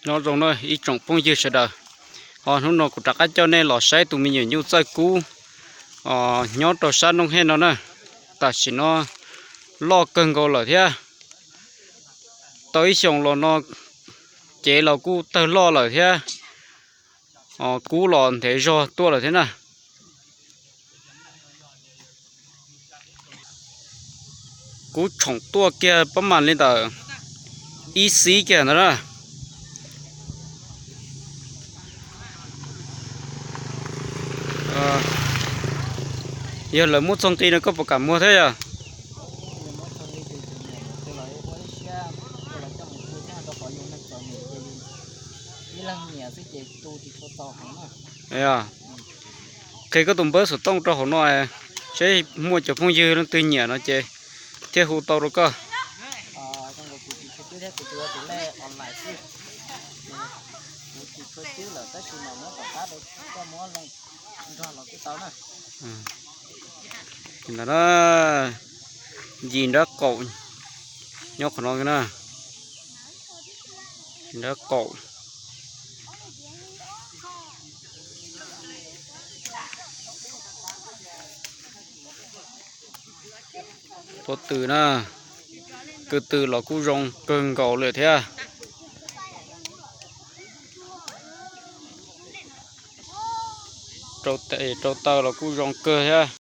Nyob zoo na ib tsoom phooj ywg sawv daws, ho hnub no kuv rov qab coj nej los saib tus me nyuam nyuj txawj kub nyob rau sab Nooj Hej no na. Tam sim no loj kawg nkaus lawm thiab. Tau ib xyoos los no cev los kuj tawg loj lawm thiab. Kub los ntev zog tuaj lawm thiab na. Kub tshoom tuaj kiag pab mas li ntawm ib xib kiag ntawd na. Yog lawv muab txog nqi no koj puas kam muag thiab yog? Qhia koj tus npawb xov tooj rau hauv no, seb muaj cov phooj ywg leej twg nyiam no ces thiaj hu tau rau koj. Ntawm na, yim nrab qaum nyob qhov no na, yim nrab qaum. Pob tw na, ko tw los kuj zoo kawg nkaus li thiab. Rau tes rau taw los kuj zoo kawg thiab.